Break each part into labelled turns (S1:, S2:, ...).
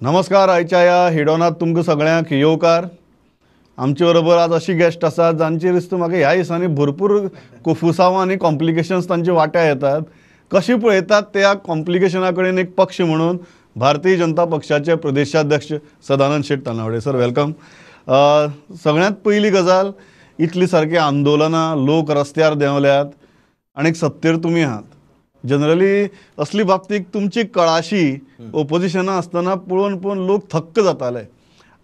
S1: नमस्कार, आयच्या ह्या हेडॉनात तुमकां सगळ्यांक येवकार. आमचे बरोबर आज अशी गेस्ट आसा जांची दिसता म्हाका ह्या दिसांनी भरपूर कोफुसांवां आनी कॉम्प्लिकेशन्स तांचे वाट्या येतात. कशी पळयतात त्या कॉम्प्लिकेशना कडेन एक पक्ष म्हणून भारतीय जनता पक्षाचे प्रदेशाध्यक्ष सदानंद शेट तानावडे सर, welcome. सगळ्यांत पयली गजाल, इतली सारकी आंदोलनां, लोक रस्त्यार देंवल्यात आनी सत्तेर तुमी आहात. जनरली असली बाबतीक तुमची कळाशी ओपोजिशनां आसतना पळोवन पळोवन लोक थक्क जाताले.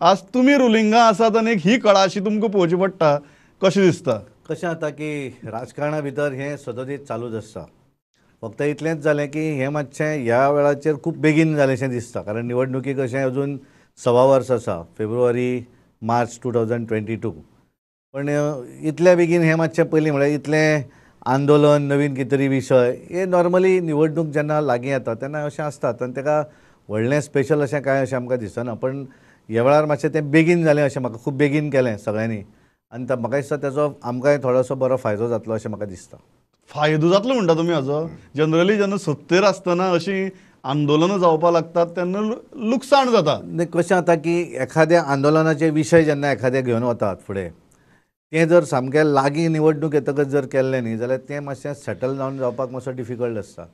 S1: आज तुमी रुलिंगा आसात आनी ही कळाशी तुमकां पळोवची पडटा, कशें दिसता?
S2: कशें जाता की राजकारणा भितर हें सदोदीत चालूच आसता. फक्त इतलेंच जालें की हें मातशें ह्या वेळाचेर खूब बेगीन जालेंशें दिसता, कारण निवडणुकी कशें अजून 1.25 वर्स आसा, फेब्रुवारी मार्च 2022. पण इतल्या बेगीन हें मातशें पयलीं म्हळ्यार इतलें आंदोलन, नवीन कितें तरी विशय, हे नॉर्मली निवडणूक जेन्ना लागीं येता तेन्ना अशें आसतात आनी ताका व्हडलें स्पेशल अशें कांय अशें आमकां दिसना. पण ह्या वेळार मातशें तें बेगीन जालें अशें म्हाका, खूब बेगीन केलें सगळ्यांनी आनी म्हाका दिसता तेजो आमकांय थोडोसो बरो फायदो जातलो अशें म्हाका दिसता.
S1: फायदो जातलो म्हणटा तुमी हाजो? जनरली जेन्ना सत्तेर आसतना अशीं आंदोलनां जावपाक लागतात तेन्ना लुकसाण जाता.
S2: कशें जाता की एखाद्या आंदोलनाचे विशय जेन्ना एखादे घेवन वतात फुडें, तें जर सामकें लागीं निवडणूक येतकच जर केल्लें न्ही जाल्यार तें मातशें सेटल जावन जावपाक मातसो डिफिकल्ट आसता.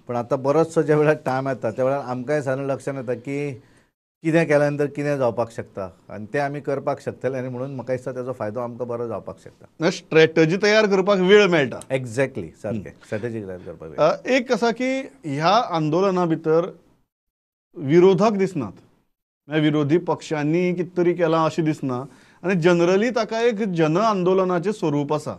S2: पूण आतां बरोचसो ज्या वेळार टायम येता त्या वेळार आमकांय सादारण लक्षांत येता की कितें केल्या नंतर कितें जावपाक शकता आनी तें आमी करपाक शकतले, आनी म्हणून म्हाका दिसता तेजो फायदो आमकां बरो जावपाक शकता.
S1: स्ट्रॅटजी तयार करपाक वेळ मेळटा.
S2: एक्झॅक्टली, सारकें, स्ट्रॅटजी तयार करपाक वेळ.
S1: एक आसा की ह्या आंदोलना भितर विरोधक दिसनात, विरोधी पक्षांनी कितें तरी केलां अशें दिसना आनी जनरली ताका एक जन आंदोलनाचें स्वरूप आसा.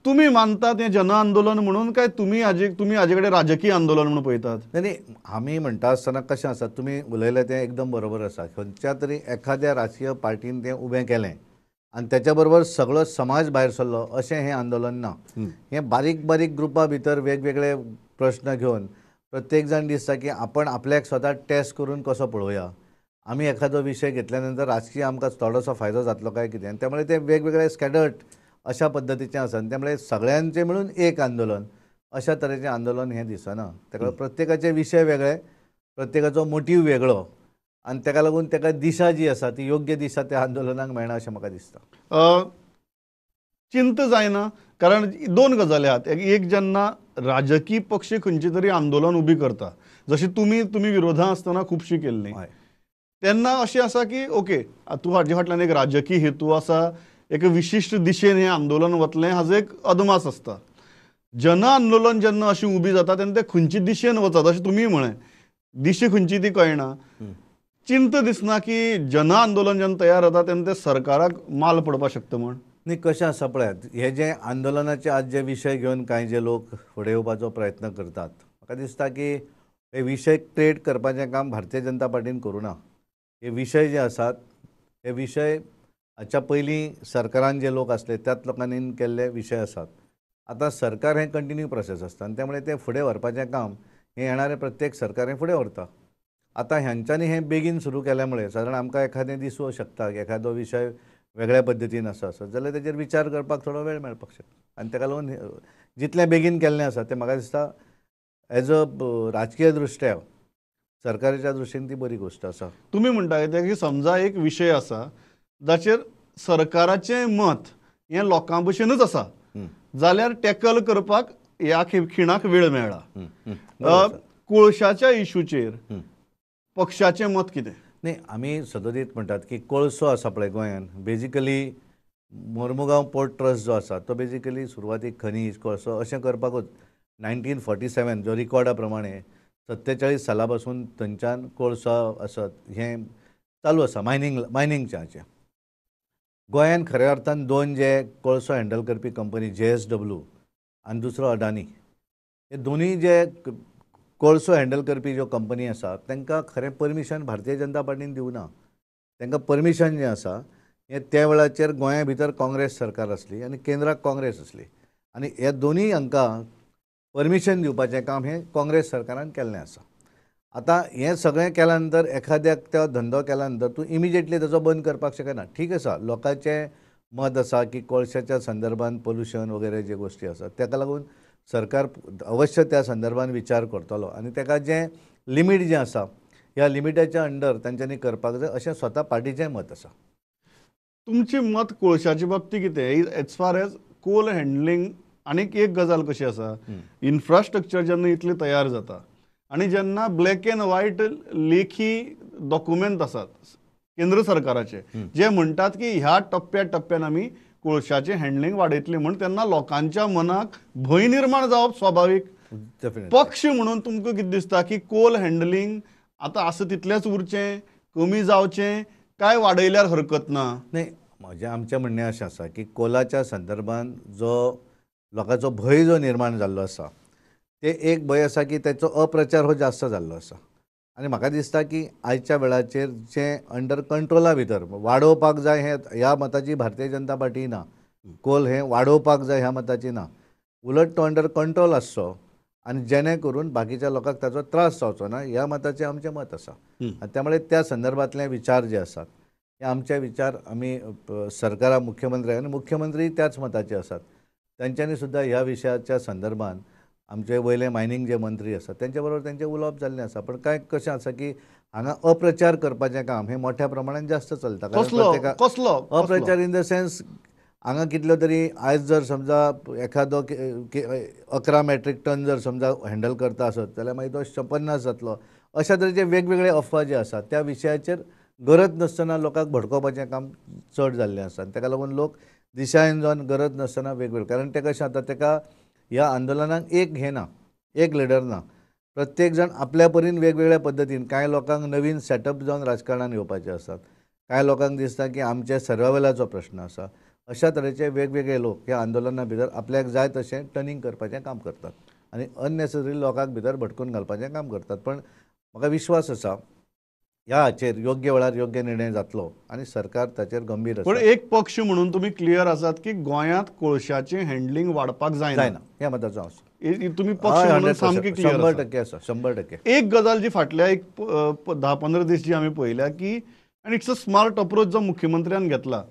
S1: तुमी मानतात हें जन आंदोलन म्हणून काय तुमी हाजे कडेन राजकीय आंदोलन म्हणून पळयतात?
S2: न्ही, आमी म्हणटा आसतना कशें आसा, तुमी उलयलें तें एकदम बरोबर आसा. खंयच्या तरी एखाद्या राजकीय पार्टीन तें उबें केलें आनी तेच्या बरोबर सगळो समाज भायर सरलो अशें हें आंदोलन ना. हें बारीक बारीक ग्रुपा भितर वेगवेगळे प्रश्न घेवन प्रत्येक जाण दिसता की आपण आपल्याक स्वता टेस्ट करून कसो पळोवया, आमी एखादो विशय घेतल्या नंतर राजकीय आमकां थोडोसो फायदो जातलो काय कितें, आनी त्यामुळे ते वेगवेगळे स्कॅटर्ड अशा पद्दतीचें आसा आनी त्यामुळे सगळ्यांचें मिळून एक आंदोलन अशा तरेचें आंदोलन हें दिसना. ताका प्रत्येकाचे विशय वेगळे, प्रत्येकाचो मोटीव वेगळो आनी ताका लागून ताका दिशा जी आसा ती योग्य दिशा त्या आंदोलनाक मेळना अशें म्हाका दिसता.
S1: चिंता जायना, कारण दोन गजाली आहात. एक, जेन्ना राजकीय पक्ष खंयची तरी आंदोलन उबी करता, जशी तुमी विरोधां आसतना खुबशीं केल्लीं, तेन्ना अशें आसा की ओके तूं हाजे फाटल्यान एक राजकीय हेतू आसा, एक विशिश्ट दिशेन हें आंदोलन वतलें हाजो एक अदमास आसता. जन आंदोलन जेन्ना अशी उबी जाता तेन्ना तें खंयचे दिशेन वचत अशें तुमी म्हळें, दिशा खंयची ती कळना. चिंता दिसना की जन आंदोलन जेन्ना तयार जाता तेन्ना तें सरकाराक माल पडपाक शकता म्हण?
S2: न्ही, कशें आसा पळयात, हे जे आंदोलनाचे आज जे विशय घेवन कांय जे लोक फुडें येवपाचो प्रयत्न करतात, म्हाका दिसता की हे विशय क्रिएट करपाचें काम भारतीय जनता पार्टीन करूं ना. हे विशय जे आसात हे विशय हाच्या पयलीं सरकारान जे लोक आसले त्याच लोकांनी केल्ले विशय आसात. आतां सरकार हें कंटिन्यू प्रोसेस आसता आनी त्यामुळे तें फुडें व्हरपाचें काम हें येणारें प्रत्येक सरकार हें फुडें व्हरता. आतां ह्यांच्यांनी हें बेगीन सुरू केल्या मुळे सादारण आमकां एखादें दिसूं शकता एखादो विशय वेगळ्या पद्दतीन आसा आसत जाल्यार तेजेर विचार करपाक थोडो वेळ मेळपाक शकता आनी ताका लागून जितलें बेगीन केल्लें आसा तें म्हाका दिसता एज अ राजकीय दृश्ट्या सरकाराच्या दृश्टीन ती बरी गोश्ट आसा.
S1: तुमी म्हणटा कितें की समजा एक विशय आसा जाचेर सरकाराचें मत हें लोकां भशेनूच आसा जाल्यार टॅकल करपाक ह्या खिणाक वेळ मेळ्ळा. कोळशाच्या इशूचेर पक्षाचें मत कितें?
S2: न्ही, आमी सदोदीत म्हणटात की कोळसो आसा पळय गोंयान, बेजिकली मोर्मुगांव पोर्ट ट्रस्ट जो आसा तो बेजिकली सुरवातीक खनीज कोळसो अशें करपाकूच 1947 जो रिकॉर्डा प्रमाणे 47 साला पासून थंयच्यान कोळसो आसत हें चालू आसा मायनिंगचें. हाचें गोंयान खऱ्या अर्थान दोन जे कोळसो हँडल करपी कंपनी JSW आनी दुसरो अडानी, हे दोनूय जे कोळसो हँडल करपी ज्यो कंपनी आसा तांकां खरें परमिशन भारतीय जनता पार्टीन दिवना. तांकां परमिशन जें आसा हें त्या वेळाचेर गोंया भितर काँग्रेस सरकार आसली आनी केंद्राक काँग्रेस आसली आनी ह्या दोनूय हांकां परमिशन दिवपाचें काम हें काँग्रेस सरकारान केल्लें आसा. आतां हें सगळें केल्या नंतर एखाद्याक तो धंदो केल्या नंतर तूं इमिजिएटली ताजो बंद करपाक शकना. ठीक आसा, लोकांचें मत आसा की कोळशाच्या संदर्भान पोल्युशन वगैरे जे गोश्टी आसात ताका लागून सरकार अवश्य त्या संदर्भान विचार करतलो आनी ताका जें लिमीट जें आसा ह्या ह्या लिमिटाच्या अंडर तांच्यांनी करपाक जाय अशें स्वता पार्टीचें मत आसा.
S1: तुमचें मत कोळशाचे बाबतींत कितें as far as coal handling? आनीक एक गजाल कशी आसा, इन्फ्रास्ट्रक्चर जेन्ना इतलें तयार जाता आनी जेन्ना ब्लॅक एंड व्हायट लेखी डॉक्युमेंट आसात केंद्र सरकाराचे जे म्हणटात की ह्या टप्प्या टप्प्यान आमी कोळशाचें हँडलिंग वाडयतली म्हूण, तेन्ना लोकांच्या मनाक भंय निर्माण जावप स्वाभावीक. पक्ष म्हणून तुमकां कितें दिसता की कोल हँडलिंग आतां आसा तितलेंच उरचें, कमी जावचें काय वाडयल्यार हरकत ना?
S2: न्ही, म्हजें आमचें म्हणणें अशें आसा की कोलाच्या संदर्भान जो लोकांचो भंय जो निर्माण जाल्लो आसा ते एक भंय आसा की ताचो अप्रचार हो जास्त जाल्लो आसा आनी म्हाका दिसता की आयच्या वेळाचेर जें अंडर कंट्रोला भितर वाडोवपाक जाय हें ह्या मताची भारतीय जनता पार्टी ना, कोल हें वाडोवपाक जाय ह्या मताची ना, उलट तो अंडर कंट्रोल आसचो आनी जेणे करून बाकीच्या लोकांक ताचो त्रास जावचो ना ह्या मताचें आमचें मत आसा. आनी त्यामुळे त्या संदर्भातले विचार जे आसात हे आमचे विचार आमी सरकारा मुख्यमंत्री आनी मुख्यमंत्री त्याच मताचे आसात. तांच्यांनी सुद्दां ह्या विशयाच्या संदर्भान आमचे वयले मायनींग जे मंत्री आसात तेंच्या बरोबर तेंचें उलोवप जाल्लें आसा. पण कांय कशें आसा की हांगा अप्रचार करपाचें काम हें मोठ्या प्रमाणान जास्त चलता.
S1: कसलो
S2: अप्रचार इन the sense हांगा कितलो तरी आयज जर समजा एखादो 11 मेट्रीक टन जर समजा हँडल करता आसत जाल्यार मागीर तो 50 जातलो, अशा तरेचे वेगवेगळे अफवा जे आसात त्या विशयाचेर गरज नासतना लोकांक भडकोवपाचें काम चड जाल्लें आसा. ताका लागून लोक दिशाहीन जावन गरज नासतना वेगवेगळे, कारण तें कशें जाता तेका ह्या आंदोलनाक एक हें ना, एक लिडर ना, प्रत्येक जाण आपल्या परीन वेगवेगळ्या पद्दतीन, कांय लोकांक नवीन सेटअप जावन राजकारणान येवपाचें आसात, कांय लोकांक दिसता की आमच्या सर्वावेलाचो प्रश्न आसा, अशा तरेचे वेगवेगळे लोक ह्या आंदोलना भितर आपल्याक जाय तशें टर्निंग करपाचें काम करतात आनी अननेसेसरी लोकांक भितर भटकून घालपाचें काम करतात. पण म्हाका विश्वास आसा ह्या हाचेर योग्य वेळार योग्य निर्णय जातलो आनी सरकार ताचेर गंभीर आसा.
S1: पण एक पक्ष म्हणून तुमी क्लियर आसात की गोंयांत कोळशाचें हँडलिंग वाडपाक जायना
S2: ह्या मताचो हांव.
S1: तुमी पक्ष म्हणून सामके क्लियर
S2: 100% आसा, 100%.
S1: एक गजाल जी फाटल्या एक 10-15 दीस जी आमी पळयल्या की आनी it's a smart approach जो मुख्यमंत्र्यान घेतला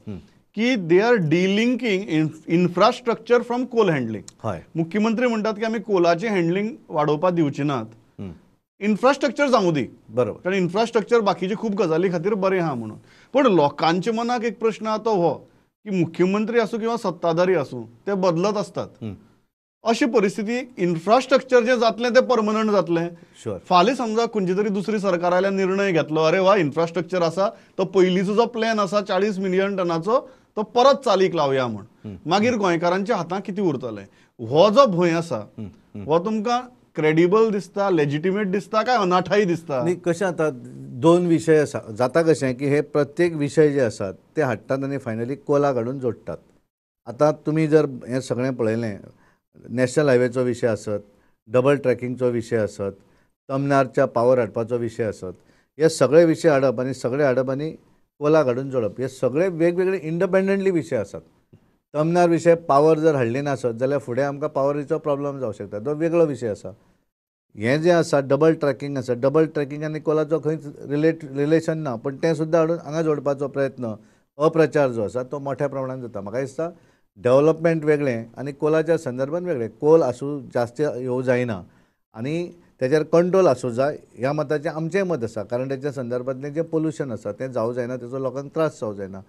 S1: की they are delinking infrastructure from coal handling.
S2: हय,
S1: मुख्यमंत्री म्हणटात की आमी कोलाचें हँडलिंग वाडोवपाक दिवचे नात, इन्फ्रास्ट्रक्चर जावं दी,
S2: बरोबर,
S1: कारण इन्फ्रास्ट्रक्चर बाकीचे खूब गजाली खातीर बरें आहा म्हणून. पण लोकांच्या मनाक एक प्रश्न आहा तो हो की मुख्यमंत्री आसूं किंवा सत्ताधारी आसूं ते बदलत आसतात, अशी परिस्थिती इन्फ्रास्ट्रक्चर जें जातलें तें परमनंट जातलें. फाल्यां समजा खंयची तरी दुसरी सरकार आयल्यार निर्णय घेतलो, अरे वा इन्फ्रास्ट्रक्चर आसा तो पयलींचो जो प्लॅन आसा 40 मिलियन टनाचो तो परत चालीक लावया म्हूण, मागीर गोंयकारांच्या हातांत कितें उरतलें? हो जो भंय आसा हो तुमकां क्रेडिबल दिसता, लेजिटिमेट दिसता काय अनाठाई दिसता?
S2: न्ही, कशें आतां दोन विशय आसा, जाता कशें की हे प्रत्येक विशय जे आसात ते हाडटात आनी फायनली कोलाक हाडून जोडटात. आतां तुमी जर हें सगळें पळयलें, नॅशनल हायवेचो विशय आसत, डबल ट्रॅकिंगचो विशय आसत, तमनारच्या पावर हाडपाचो विशय आसत, हे सगळे विशय हाडप आनी सगळे हाडप आनी कोलाक हाडून जोडप, हे सगळे वेगवेगळे इंडिपेंडंटली विशय आसात. तमनार विशय पावर जर हाडली नासत जाल्यार फुडें आमकां पावरीचो प्रॉब्लम जावं शकता, तो वेगळो विशय आसा. हें जें आसा डबल ट्रॅकिंग आसा, डबल ट्रॅकिंग आनी कोलाचो खंयच रिलेशन ना, पण तें सुद्दां हाडून हांगा जोडपाचो प्रयत्न अप्रचार जो आसा तो मोठ्या प्रमाणान जाता. म्हाका दिसता डेवलपमेंट वेगळें आनी कोलाच्या संदर्भान वेगळें. कोल आसूं जास्त येवं जायना आनी तेजेर कंट्रोल आसूं जाय ह्या मताचें आमचेंय मत आसा, कारण तेच्या संदर्भांतलें जें पोल्युशन आसा तें जावं जायना, तेचो लोकांक त्रास जावं जायना.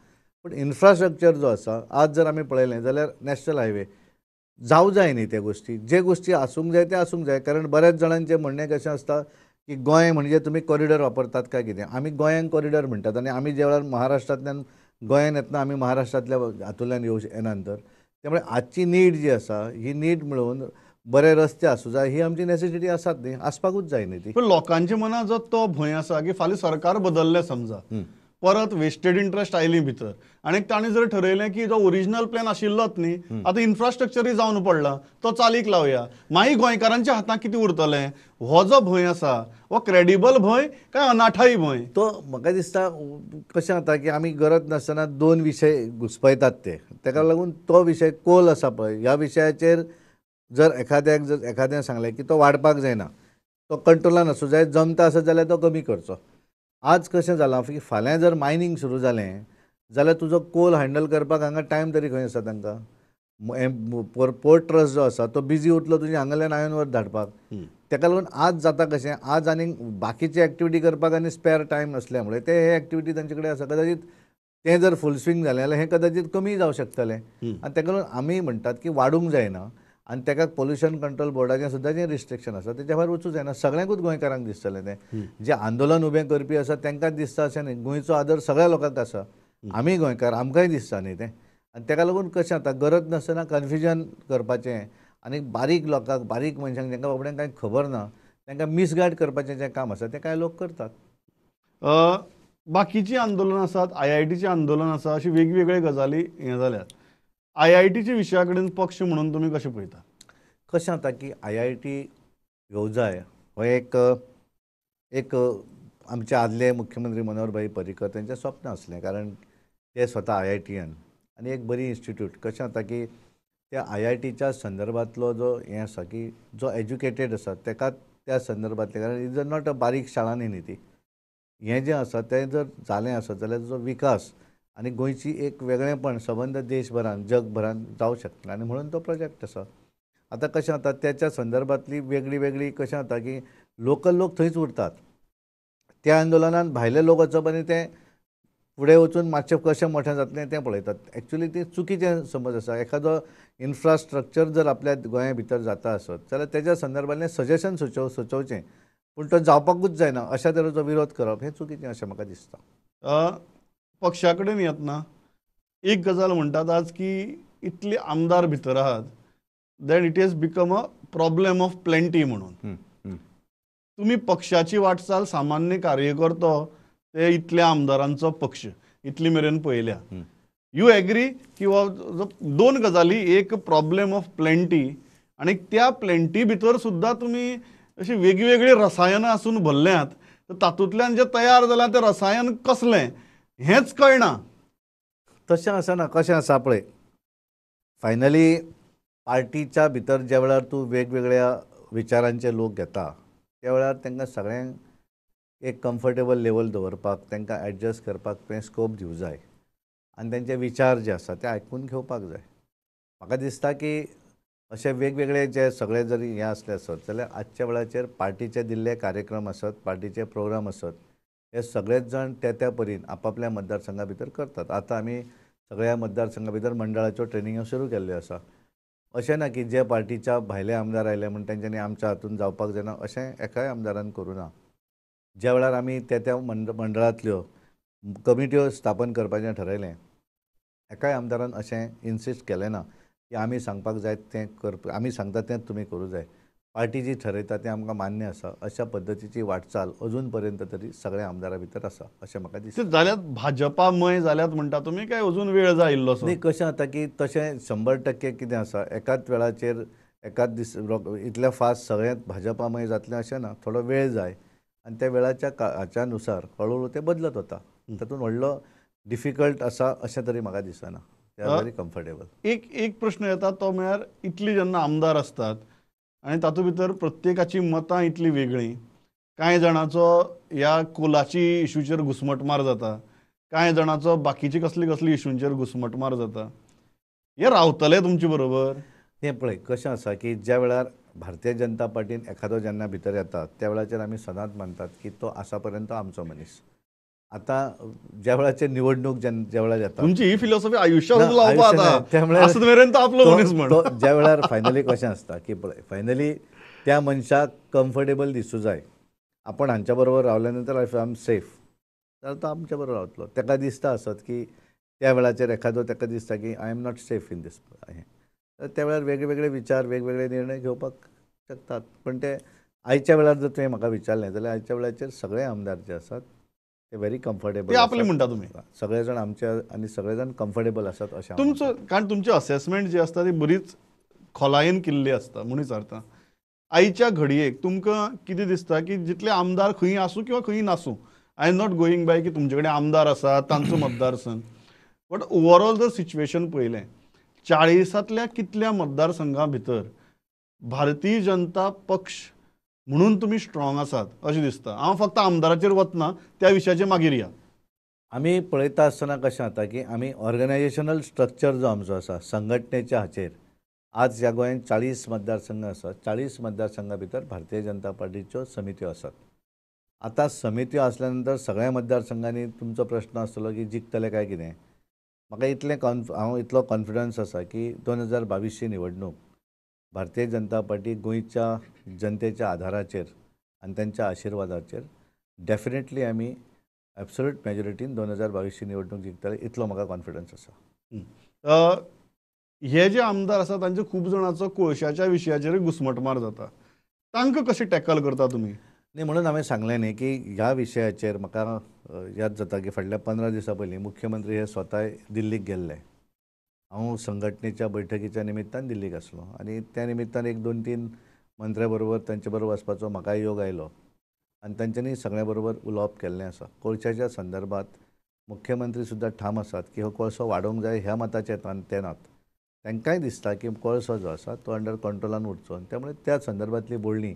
S2: पूण इन्फ्रास्ट्रक्चर जो आसा आज जर आमी पळयलें जाल्यार नॅशनल हायवे जावं जाय न्ही, त्या गोश्टी जे गोश्टी आसूंक जाय ते आसूंक जाय. कारण बऱ्याच जाणांचें म्हणणें कशें आसता की गोंय म्हणजे तुमी कॉरिडॉर वापरतात काय कितें, आमी गोंयांक कॉरिडॉर म्हणटात आनी आमी ज्या वेळार महाराष्ट्रांतल्यान गोंयान येतना आमी महाराष्ट्रांतल्या हातूंतल्यान येनात तर त्यामुळे आजची नीड जी आसा ही नीड मेळोवन बरे रस्ते आसूं जाय ही आमची नेसेसिटी आसात न्ही, आसपाकूच जाय न्ही ती.
S1: पण लोकांच्या मनात जो तो भंय आसा की फाल्यां सरकार बदललें समजा, परत वेस्टेड इंट्रस्ट आयली भितर आनी ताणें जर ठरयलें की जो ओरिजिनल प्लॅन आशिल्लोच न्ही आतां इन्फ्रास्ट्रक्चरूय जावन पडला तो चालीक लावया, मागीर गोंयकारांच्या हातांत कितें उरतलें? हो जो भंय आसा हो क्रेडिबल भंय काय अनाठाई भंय?
S2: तो म्हाका दिसता कशें जाता की आमी गरज नासतना दोन विशय घुसपयतात ते, ताका लागून तो विशय कोल आसा पळय ह्या विशयाचेर जर एखाद्याक जर एखाद्यान सांगलें की तो वाडपाक जायना, तो कंट्रोलान आसूं जाय, जमता आसत जाल्यार तो कमी करचो. आज कशें जालां की फाल्यां जर मायनींग सुरू जालें जाल्यार तुजो कोल हँडल करपाक हांगा टायम तरी खंय आसा तांकां? पोर्ट ट्रस्ट जो आसा तो बिजी उरतलो तुजे हांगाल्यान आयर्न ओर धाडपाक. ताका लागून आज जाता कशें, आज आनीक बाकीची एक्टिविटी करपाक आनी स्पेर टायम नासल्या मुळे ते हे एक्टिविटी तांचे कडेन आसा. कदाचित तें जर फूल स्विंग जालें जाल्यार हें कदाचित कमी जावं शकतलें. आनी ताका लागून आमी म्हणटात की वाडूंक जायना आनी ताका पोल्युशन कंट्रोल बोर्डाचें सुद्दां जें रिस्ट्रिक्शन आसा तेच्या भायर वचूं जायना. सगळ्यांकूच गोंयकारांक दिसतलें तें, जें आंदोलन उबें करपी आसा तांकां दिसता अशें न्ही, गोंयचो आदर सगळ्या लोकांक आसा, आमी गोंयकार आमकांय दिसता न्ही तें. आनी ताका लागून कशें जाता, गरज नासतना कन्फ्युजन करपाचें आनी बारीक लोकांक, बारीक मनशांक जांकां बाबड्यांक कांय खबर ना तांकां मिसगायड करपाचें जें काम आसा तें कांय लोक करतात.
S1: बाकीचीं आंदोलनां आसात, IITचें आंदोलन आसा, अशी वेगवेगळे गजाली हें जाल्यात. IITच्या विशया कडेन पक्ष म्हणून तुमी कशें पळयता?
S2: कशें जाता की IIT येवं जाय हो एक एक आमचे आदले मुख्यमंत्री मनोहरभाई पर्रीकर तांचें स्वप्न आसलें, कारण ते स्वता IITN आनी एक बरी इन्स्टिट्यूट. कशें जाता की त्या IITच्या संदर्भांतलो जो हें आसा की जो एज्युकेटेड आसा ताका त्या संदर्भांतलें, कारण is not a बारीक शाळा न्ही न्ही ती, हें जें आसा तें जर जालें आसत जाल्यार जो विकास आनी गोंयची एक वेगळेंपण सबंद देशभरान जगभरान जावं शकता आनी म्हणून तो प्रोजेक्ट आसा. आतां कशें जाता त्याच्या संदर्भांतली वेगळी वेगळी कशें जाता की लोकल लोक थंयच उरतात, त्या आंदोलनान भायले लोक वचप आनी ते फुडें वचून मातशें कशें मोठें जातलें तें पळयतात. एक्चुली ती चुकीचें समज आसा. एखादो इन्फ्रास्ट्रक्चर जर आपल्या गोंया भितर जाता आसत जाल्यार तेज्या संदर्भांतलें सजेशन सुचोवचें, पूण तो जावपाकूच जायना अशा तरेचो विरोध करप हें चुकीचें अशें म्हाका दिसता.
S1: पक्षा कडेन येतना एक गजाल म्हणटात आज की इतले आमदार भितर आहात then it has become a problem of plenty म्हणून. तुमी पक्षाची वाटचाल सामान्य कार्यकर्तो ते इतल्या आमदारांचो पक्ष इतली मेरेन पळयल्या, you agree किंवा दोन गजाली, एक प्रॉब्लेम ऑफ प्लेंटी आनी त्या प्लेंटी भितर सुद्दां तुमी अशी वेगवेगळी रसायनां आसून भरल्यात, तर तातूंतल्यान जें तयार जालां तें रसायन कसलें हेंच कळना.
S2: तशें आसना. कशें आसा पळय, फायनली पार्टीच्या भितर ज्या वेळार तूं वेगवेगळ्या विचारांचे लोक घेता त्या वेळार तांकां सगळ्यांक एक कम्फर्टेबल लेवल दवरपाक, तांकां एडजस्ट करपाक तुवें स्कोप दिवं जाय आनी तांचे विचार जे आसा ते आयकून घेवपाक जाय. म्हाका दिसता की अशे वेगवेगळे जे सगळे जरी हें आसले आसत जाल्यार आजच्या वेळाचेर पार्टीचे दिल्ले कार्यक्रम आसत, पार्टीचे प्रोग्राम आसत, हे सगळेच जाण त्या त्या परीन आपापल्या मतदारसंघा भितर करतात. आतां आमी सगळ्या मतदारसंघा भितर मंडळाच्यो ट्रेनिंग्यो सुरू केल्ल्यो आसा. अशें ना की जे पार्टीच्या भायले आमदार आयले म्हूण तेंच्यांनी आमच्या हातून जावपाक जायना अशें एकाय आमदारान करूं ना. ज्या वेळार आमी त्या त्या मंडळांतल्यो कमिट्यो स्थापन करपाचें ठरयलें, एकाय आमदारान अशें इन्सिस्ट केलें ना की आमी सांगपाक जाय तें करप, आमी सांगता तें तुमी करूं जाय, पार्टी जी ठरयता तें आमकां मान्य आसा. अशा पद्दतीची वाटचाल अजून पर्यंत तरी सगळ्या आमदारां भितर आसा अशें म्हाका दिसता.
S1: जाल्यार भाजपामय जाल्यात म्हणटा तुमी काय अजून वेळ जाय इल्लोसो?
S2: न्ही, कशें जाता की तशें 100% कितें आसा एकाच वेळाचेर एकाच दीस इतल्या फास्ट सगळें भाजपामय जातलें अशें ना, थोडो वेळ जाय आनी त्या वेळाच्या हाच्या नुसार हळू हळू तें बदलत वता. तातूंत व्हडलो डिफिकल्ट आसा अशें तरी म्हाका दिसना. They are very comfortable.
S1: एक एक प्रश्न येता तो म्हळ्यार इतली जेन्ना आमदार आसतात आनी तातूंत भितर प्रत्येकाची मतां इतली वेगळीं, कांय जाणांचो ह्या कोलाची इशूचेर घुस्मटमार जाता, कांय जाणांचो बाकीची कसली कसली इशूंचेर घुस्मटमार जाता, हे रावतले तुमचे बरोबर?
S2: तें पळय कशें आसा की ज्या वेळार भारतीय जनता पार्टीन एखादो जेन्ना भितर येता त्या वेळाचेर आमी सदांच मानतात की तो आसा पर्यंत आमचो मनीस. आतां ज्या वेळाचेर निवडणूक ज्या वेळार येता,
S1: तुमची ही फिलॉसॉफी आयुश्यात लावपा आतां मेरेन तो आपलो मनीस म्हण.
S2: ज्या वेळार फायनली कशें आसता की पळय फायनली त्या मनशाक कम्फर्टेबल दिसूं जाय, आपण हांच्या बरोबर रावल्या नंतर I am safe जाल्यार तो आमच्या बरोबर रावतलो. ताका दिसता आसत की त्या वेळाचेर एखादो ताका दिसता की I am not safe in this हें, त्या वेळार वेगवेगळे विचार वेगवेगळे निर्णय घेवपाक शकतात. पण ते आयच्या वेळार जर तुवें म्हाका विचारलें जाल्यार आयच्या वेळाचेर सगळे आमदार जे आसात ते व्हेरी कम्फर्टेबल,
S1: ते आपले म्हणटा तुमी
S2: सगळे जाण आमचे आनी सगळे जाण कम्फर्टेबल आसात अशें
S1: तुमचो. कारण तुमची असेसमेंट जी आसता ती बरीच खोलायेन केल्ली आसता म्हूण विचारता. आयच्या घडयेक तुमकां कितें दिसता की जितले आमदार खंय आसूं किंवा खंय नासूं, I am not going by की तुमचे कडेन आमदार आसा तांचो मतदारसंघ, बट ओवरऑल जर सिच्युएशन पळयलें 40तल्या कितल्या मतदारसंघां भितर भारतीय जनता पक्ष म्हणून तुमी स्ट्रॉंग आसात अशें दिसता? हांव फक्त आमदाराचेर वतना त्या विशयाचेर मागीर या.
S2: आमी पळयता आसतना कशें जाता की आमी ऑर्गनायजेशनल स्ट्रक्चर जो आमचो आसा संघटनेच्या हाचेर आज ह्या गोंयांत 40 मतदारसंघ आसात. 40 मतदारसंघा भितर भारतीय जनता पार्टीच्यो समित्यो आसात. आतां समित्यो आसल्या नंतर सगळ्या मतदारसंघांनी तुमचो प्रश्न आसतलो की जिखतले काय कितें. म्हाका इतलें हांव इतलो कॉन्फिडन्स आसा की 2022ची निवडणूक भारतीय जनता पार्टी गोंयच्या जनतेच्या आधाराचेर आनी तांच्या आशिर्वादाचेर डेफिनेटली आमी एब्सोल्यूट मेजॉरिटीन 2022ची निवडणूक जिखतले इतलो म्हाका कॉन्फिडन्स आसा.
S1: हे जे आमदार आसा तांचे खूब जाणांचो कोळशाच्या विशयाचेर घुस्मटमार जाता, तांकां कशें टॅकल करता तुमी?
S2: न्ही, म्हणून हांवें सांगलें न्ही की ह्या विशयाचेर म्हाका याद जाता की फाटल्या 15 दिसां पयलीं मुख्यमंत्री हे स्वताय दिल्लीक गेल्ले. हांव संघटनेच्या बैठकीच्या निमित्तान दिल्लीक आसलो आनी त्या निमित्तान 1 2 3 मंत्र्या बरोबर तांचे बरोबर वचपाचो म्हाकाय योग आयलो आनी तांच्यांनी सगळ्या बरोबर उलोवप केल्लें आसा. कोळशाच्या संदर्भात मुख्यमंत्री सुद्दां ठाम आसात की हो कोळसो वाडोवंक जाय ह्या मताचे ते नात. तांकांय दिसता की कोळसो जो आसा तो अंडर कंट्रोलान उरचो आनी त्यामुळे त्या संदर्भातली बोलणी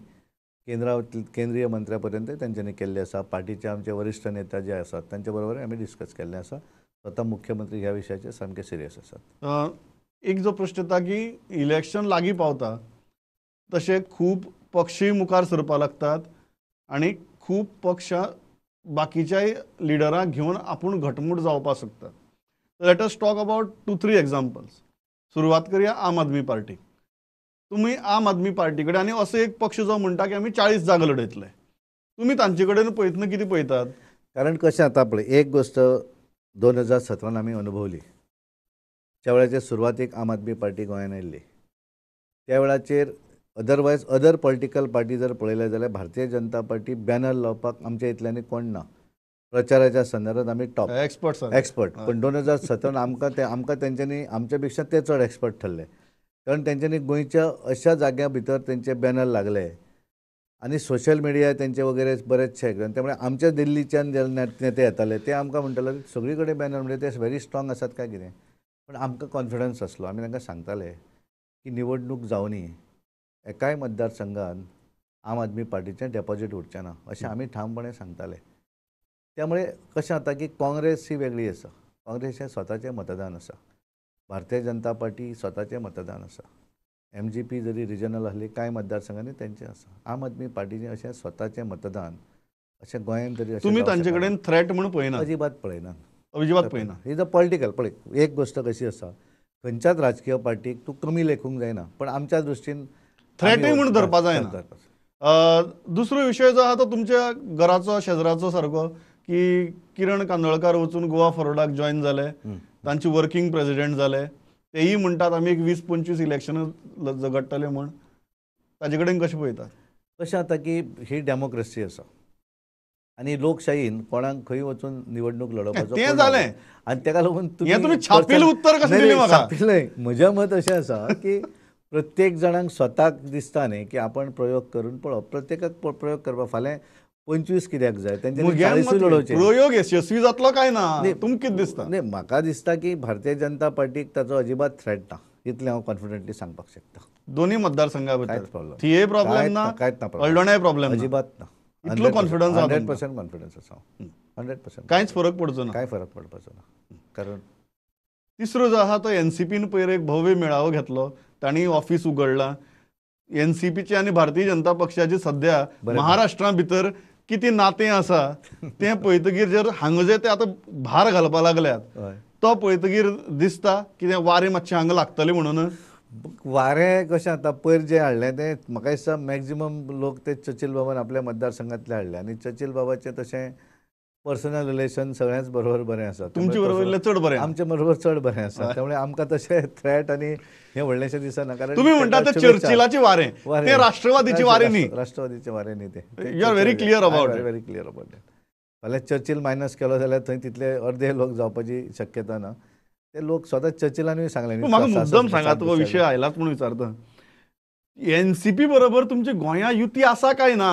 S2: केंद्रीय मंत्र्या पर्यंत तांच्यांनी केल्ली आसा. पार्टीचे आमचे वरिश्ठ नेता जे आसात तांचे बरोबर आमी डिस्कस केल्लें आसा. स्वता मुख्यमंत्री ह्या विशयाचेर सामके सिरियस आसात.
S1: एक जो प्रश्न येता की इलेक्शन लागीं पावता तशें खूब पक्षूय मुखार सरपाक लागतात आनी खूब पक्षां बाकीच्याय लिडरांक घेवन आपूण घटमूट जावपाक शकतात. Let us talk about 2-3 examples. सुरवात करया आम आदमी पार्टी. तुमी आम आदमी पार्टी कडेन आनी असो एक पक्ष जो म्हणटा की आमी 40 जागा लढयतले, तुमी तांचे कडेन पळयतना कितें पळयतात?
S2: कारण कशें आतां पळय, एक गोश्ट 2017 आमी अनुभवली. त्या वेळाचेर सुरवातीक आम आदमी पार्टी गोंयांत आयिल्ली. त्या वेळाचेर अदरवायज अदर पॉलिटिकल पार्टी जर पळयले जाल्यार भारतीय जनता पार्टी बॅनर लावपाक आमच्या इतल्यांनी कोण ना. प्रचाराच्या संदर्भात आमी टॉप एक्सपर्ट. पण 2017 आमकां तेंच्यांनी आमच्या पेक्षा ते चड एक्सपर्ट ठरले, कारण तेंच्यांनी गोंयच्या अशा जाग्या भितर तेंचे बॅनर लागले आनी सोशल मिडिया तेंचे वगैरे बरेचशे. त्यामुळे आमच्या दिल्लीच्यान जे नेते येताले ते आमकां म्हणटाले सगळी कडेन बॅनर म्हणजे ते व्हेरी स्ट्रॉंग आसात काय कितें. पण आमकां कॉन्फिडन्स आसलो. आमी तांकां सांगताले की निवडणूक जावनी एकाय मतदारसंघान आम आदमी पार्टीचें डेपॉझीट उरचें ना अशें आमी ठामपणे सांगताले. त्यामुळे कशें जाता की काँग्रेस ही वेगळी आसा, काँग्रेस हें स्वताचें मतदान आसा, भारतीय जनता पार्टी स्वताचें मतदान आसा, MGP जरी रिजनल आसली कांय मतदारसंघांनी तेंचें आसा. आम आदमी पार्टीचें अशें स्वताचें मतदान अशें गोंयांत तरी
S1: तुमी तांचे कडेन थ्रेट म्हणून पळयना,
S2: अजिबात पळयना,
S1: अजिबात पळयना.
S2: Is a political. पळय एक गोश्ट कशी आसा, खंयच्याच राजकीय पार्टीक तूं कमी लेखूंक जायना, पण आमच्या दृश्टीन
S1: थ्रेटूय म्हूण धरपा जायना. दुसरो विशय जो आहा तो तुमच्या घराचो शेजराचो सारको की किरण कांदोळकार वचून गोवा फॉरवर्डाक जॉयन जाले, तांचे वर्किंग प्रेसिडेंट जाले, तेय म्हणटात आमी एक 20-25 इलेक्शनां झगडटले म्हूण. ताजे कडेन कशें पळयतात?
S2: कशें जाता की ही डेमोक्रेसी आसा आनी लोकशाहीन कोणाक खंय वचून निवडणूक लढोवपाचो
S1: तें जालें
S2: आनी तेका लागून
S1: तुमी छापील उत्तर कशें दिलें म्हाका?
S2: छापील न्हय, म्हजें मत अशें आसा की प्रत्येक जाणांक स्वताक दिसता न्ही की आपण प्रयोग करून पळोवप, प्रत्येकाक प्रयोग करपाक. फाल्यां 25 कित्याक जाय, तेंच्यांनी 40 लढोवचें.
S1: प्रयोग यशस्वी जातलो काय ना तुमकां कितें दिसता?
S2: न्ही, म्हाका दिसता की भारतीय जनता पार्टीक ताचो अजिबात थ्रेट ना, इतलें हांव कॉन्फिडंटली सांगपाक शकता.
S1: दोन्ही मतदारसंघा भितर थिये प्रॉब्लेम ना,
S2: कांयच ना,
S1: हळदोण्याय प्रॉब्लेम
S2: अजिबात ना.
S1: इतलो कॉन्फिडन्स?
S2: 100% कॉन्फिडन्स आसा, 100%.
S1: कांयच फरक पडचो ना,
S2: कांय फरक पडपाचो ना. कारण
S1: तिसरो जो आहा तो एनसीपीन पयर एक भव्य मेळावो घेतलो, तांणी ऑफिस उगडलां. एनसीपीचे आनी भारतीय जनता पक्षाचे सध्या महाराष्ट्रा भितर कितें नातें आसा तें पळयतकीर जर हांगा जे ते आतां भार घालपा लागल्यात तो पळयतकीर दिसता कितें वारें मातशें हांगा लागतलें म्हणून.
S2: वारें कशें आतां पयर जें हाडलें तें म्हाका दिसता मॅक्झिमम लोक ते चर्चिल बाबान आपल्या मतदारसंघांतले हाडले आनी चर्चिल बाबाचें तशें पर्सनल रिलेशन सगळ्यांच बरोबर बरें आसा.
S1: तुमचे बरोबर चड बरें,
S2: आमचे बरोबर चड बरें आसा, त्यामुळे आमकां तशें थ्रेट आनी हें व्हडलेंशें दिसना. कारण
S1: तुमी म्हणटा ते चर्चिलाचे वारें, ते राष्ट्रवादीचे वारें न्ही,
S2: राष्ट्रवादीचे वारें न्ही ते.
S1: You are very clear about it.
S2: Very clear about it. फाल्यां चर्चिल मायनस केलो जाल्यार थंय तितले अर्दे लोक जावपाची शक्यता ना. ते लोक स्वता चर्चिलानूय सांगलें.
S1: म्हाका मुद्दम सांगात, हो विशय आयलाच म्हणून विचारता, एनसीपी बरोबर तुमची गोंया युती आसा काय ना?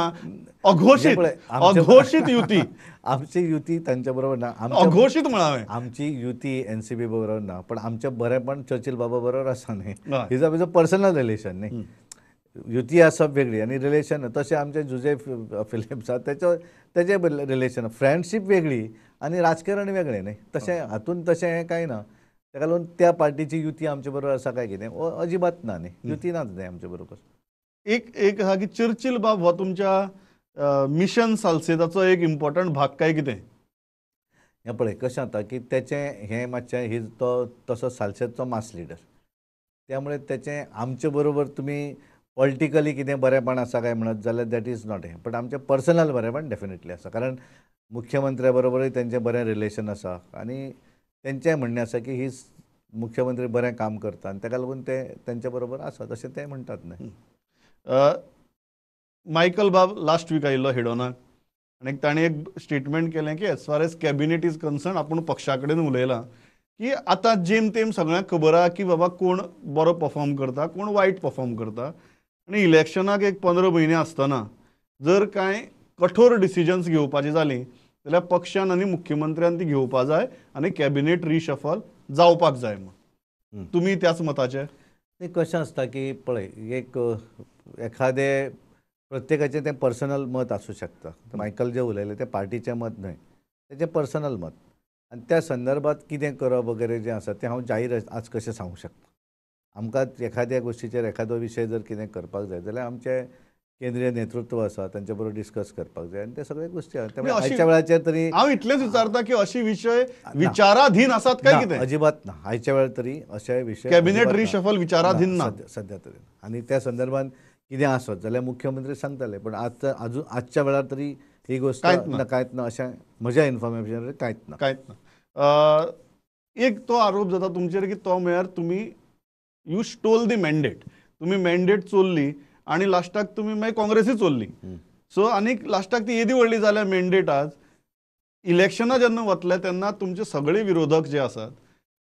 S1: अघोषित, अघोषित युती.
S2: आमची युती तांच्या बरोबर ना,
S1: अघोषित म्हळां.
S2: आमची युती एनसीपी बरोबर ना, पण आमचें बरेंपण चर्चिल बाबा बरोबर आसा न्ही. Is a personal relation न्ही. युती आसप वेगळी आनी रिलेशन. तशें आमचे जुजे फिलिप्स आसा तेचो तेजे रिलेशन, फ्रेंडशीप वेगळी आनी राजकारण वेगळें न्ही. तशें हातून तशें हें कांय ना. ताका लागून त्या पार्टीची युती आमचे बरोबर आसा काय कितें अजिबात ना न्ही, युती नाच न्ही आमचे बरोबर.
S1: एक एक आसा की चर्चिल बाब हो तुमच्या मिशन सालसेदाचो एक इम्पॉर्टंट भाग काय कितें?
S2: हें पळय कशें जाता की तेचें हें मातशें ही तो तसो सालसेदचो मास लिडर, त्यामुळे तेचें आमचे बरोबर तुमी पॉलिटिकली कितें बरेंपण आसा काय म्हणत जाल्यार that is not हें, बट आमचें पर्सनल बरेंपण डेफिनेटली आसा. कारण मुख्यमंत्र्या बरोबरूय तेंचें बरें रिलेशन आसा आनी तेंचें म्हणणें आसा की ही मुख्यमंत्री बरें काम करता आनी ताका लागून ते तेंच्या बरोबर आसा तशें ते म्हणटात न्ही.
S1: मायकल बाब लास्ट वीक आयिल्लो हेडोनाक आनी ताणें एक स्टेटमेंट केलें की as far as cabinet is concern आपूण पक्षा कडेन उलयलां की आतां जेम तेम सगळ्यांक खबर आहा की बाबा कोण बरो परफॉर्म करता कोण वायट परफॉर्म करता आनी इलेक्शनाक एक 15 म्हयने आसतना जर कांय कठोर डिसिजन्स घेवपाची जालीं जाल्यार पक्षान आनी मुख्यमंत्र्यान ती घेवपा जाय आनी कॅबिनेट रिशफल जावपाक जाय म्हूण. तुमी त्याच मताचे?
S2: न्ही, कशें आसता की पळय एक एखादें प्रत्येकाचें तें पर्सनल मत आसूं शकता. मायकल जें उलयलें तें पार्टीचें मत न्हय, तेचें पर्सनल मत आनी त्या संदर्भात कितें करप वगैरे जें आसा तें हांव जाहीर आज कशें सांगूंक शकता. आमकां एखाद्या गोश्टीचेर एखादो विशय जर कितें करपाक जाय जाल्यार आमचें केंद्रीय नेतृत्व आसा तांचे बरोबर डिस्कस करपाक जाय आनी ते सगळे गोश्टी आसा. त्यामुळे आयच्या वेळाचेर तरी
S1: हांव इतलेंच विचारता की अशी विशय विचाराधीन आसात काय कितें?
S2: अजिबात ना, आयच्या वेळार तरी अशे विशय
S1: कॅबिनेट रिशफल विचाराधीन ना
S2: सध्या तरी. आनी त्या संदर्भात कितें आसत जाल्यार मुख्यमंत्री सांगताले, पण आज अजून आजच्या वेळार तरी ही गोष्ट कांयच ना अशें म्हज्या इन्फॉर्मेशनार कांयच ना.
S1: कांयच ना. एक तो आरोप जाता तुमचेर की तो म्हळ्यार तुमी you stole the mandate, तुमी मॅन्डेट चोरली आनी लास्टाक तुमी मागीर काँग्रेसूय चोरली. सो आनीक लास्टाक ती येदी व्हडली जाल्या मॅन्डेट आज इलेक्शनां जेन्ना वतले तेन्ना तुमचे सगळे विरोधक जे आसात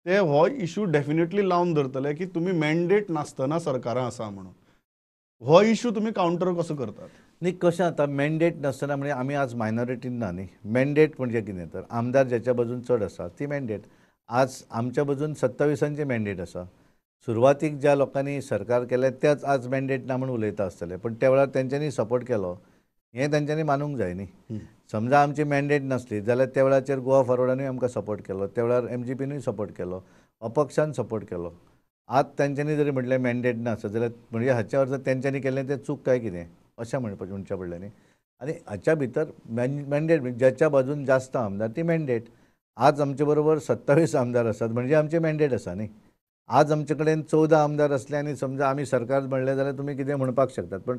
S1: ते हो इशू डेफिनेटली लावन धरतले की तुमी मॅन्डेट नासतना सरकारां आसा म्हणून. हो इशू तुमी कावंटर कसो करतात?
S2: न्ही, कशें आतां मॅन्डेट नासतना म्हणजे आमी आज मायनॉरिटीन ना न्ही. मॅन्डेट म्हणजे कितें तर आमदार ज्याच्या बाजून चड आसा ती मॅन्डेट. आज आमच्या बाजून 27 मॅन्डेट आसा. सुरवातीक ज्या लोकांनी सरकार केलें तेच आज मॅन्डेट ना म्हूण उलयता आसतले, पण त्या वेळार तेंच्यांनी सपोर्ट केलो हें तेंच्यांनी मानूंक जाय न्ही. समजा आमची मॅन्डेट नासली जाल्यार त्या वेळाचेर गोवा फॉरवर्डानूय आमकां सपोर्ट केलो, त्या वेळार एमजीपीनूय सपोर्ट केलो, अपक्षान सपोर्ट केलो. आज तेंच्यांनी जरी म्हटलें मॅन्डेट नासत जाल्यार म्हणजे हाच्या अर्थ तेंच्यांनी केल्लें तें चूक काय कितें अशें म्हणपाचें म्हणचें पडलें न्ही. आनी हाच्या भितर मॅन्डेट ज्याच्या बाजून जास्त आमदार ती मॅन्डेट. आज आमचे बरोबर 27 आमदार आसात म्हणजे आमचें मॅन्डेट आसा न्ही. आज आमचे कडेन 14 आमदार आसले आनी समजा आमी सरकार म्हणलें जाल्यार तुमी कितें म्हणपाक शकतात, पण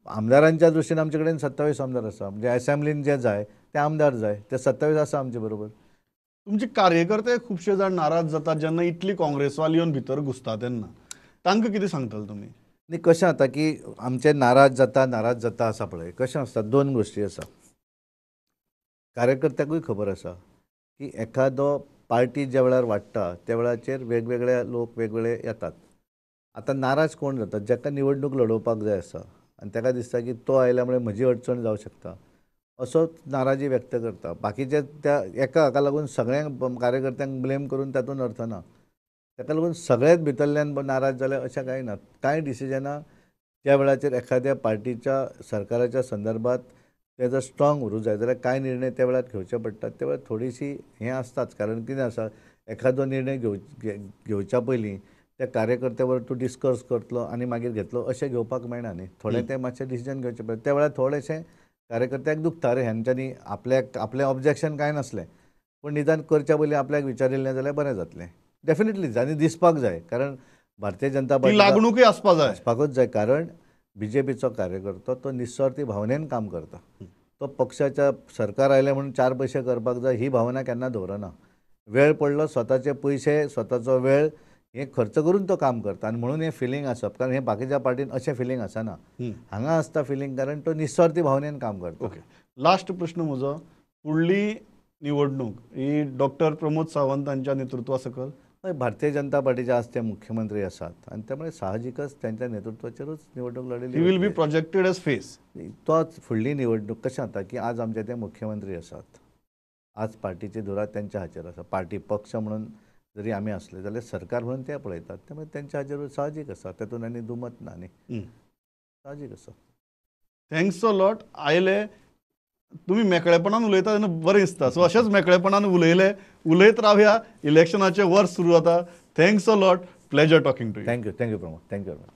S2: आमदारांच्या दृश्टीन आमचे कडेन 27 आमदार आसा. म्हणजे असेंब्लीन जे जाय ते आमदार जाय, ते 27 आसा आमचे बरोबर.
S1: तुमचे कार्यकर्ते खुबशे जाण नाराज जातात जेन्ना इतली काँग्रेसवाली येवन भितर घुसता तेन्ना, तांकां कितें सांगतले तुमी?
S2: न्ही, कशें जाता की आमचे नाराज जाता नाराज जाता आसा पळय, कशें आसता दोन गोश्टी आसा. कार्यकर्त्याकूय खबर आसा की एखादो पार्टी ज्या वेळार वाडटा त्या वेळाचेर वेगवेगळे लोक वेगवेगळे येतात. आतां नाराज कोण जाता? जाका निवडणूक लडोवपाक जाय आसा आनी ताका दिसता की तो आयल्या मुळे म्हजी अडचण जावं शकता, असो नाराजी व्यक्त करता. बाकीचे त्या एका हाका लागून सगळ्यांक कार्यकर्त्यांक ब्लेम करून तातूंत अर्थ ना. ताका लागून सगळेच भितरल्यान नाराज जाले अशें कांय ना. कांय डिसिजनां त्या वेळाचेर एखाद्या पार्टीच्या सरकाराच्या संदर्भात ते जर स्ट्रॉंग उरूंक जाय जाल्यार कांय निर्णय त्या वेळार घेवचे पडटात. त्या वेळार थोडीशी हें आसताच, कारण कितें आसा एखादो निर्णय घेवच्या पयलीं त्या कार्यकर्त्या बरोबर तूं डिस्कस करतलो आनी मागीर घेतलो अशें घेवपाक मेळना न्ही. थोडें तें मातशें डिसिजन घेवचें पडटा. त्या वेळार थोडेशें कार्यकर्त्याक दुखता, रे हेंच्यांनी आपल्याक आपलें ऑब्जेक्शन कांय नासलें पूण निदान करच्या पयलीं आपल्याक विचारिल्लें जाल्यार बरें जातलें. डेफिनेटली आनी दिसपाक जाय, कारण भारतीय जनता पार्टी
S1: लागणूकय आसपाक जाय,
S2: आसपाकूच जाय. कारण बीजेपीचो कार्यकर्तो तो निस्वार्थी भावनेन काम करता. तो पक्षाच्या सरकार आयलें म्हणून 4 पयशे करपाक जाय ही भावना केन्ना दवरना. वेळ पडलो स्वताचे पयशे स्वताचो वेळ हे खर्च करून तो काम करता आनी म्हणून हें फिलींग आसप, कारण हें बाकीच्या पार्टीन अशें फिलींग आसना, हांगा आसता फिलींग, कारण तो निस्वार्थी भावनेन काम करता.
S1: ओके, लास्ट प्रश्न म्हजो, फुडली निवडणूक ही डॉक्टर प्रमोद सावंत हांच्या नेतृत्वा सकल?
S2: भारतीय जनता पार्टीचे आज ते मुख्यमंत्री आसात आनी त्यामुळे साहजिकच त्यांच्या नेतृत्वाचेरूच निवडणूक लढिल्ली.
S1: He will be projected as face.
S2: तोच फुडली निवडणूक कशें जाता की आज आमचे ते मुख्यमंत्री आसात, आज पार्टीची धुरा त्यांच्या हाचेर आसा. पार्टी पक्ष म्हणून जरी आमी आसले जाल्यार सरकार म्हणून ते पळयतात, त्यामुळे त्यांच्या हाचेर साहजीक आसा, तातूंत आनी दुमत ना न्ही. साहजीक आसा.
S1: Thanks a lot आयले तुमी मेकळेपणान उलयता तेन्ना बरें दिसता. सो अशेंच मेकळेपणान उलयले, उलयत रावया. इलेक्शनाचें वर्स सुरू जाता. Thanks a lot, pleasure talking to you.
S2: Thank you, thank you Pramod, thank you very much.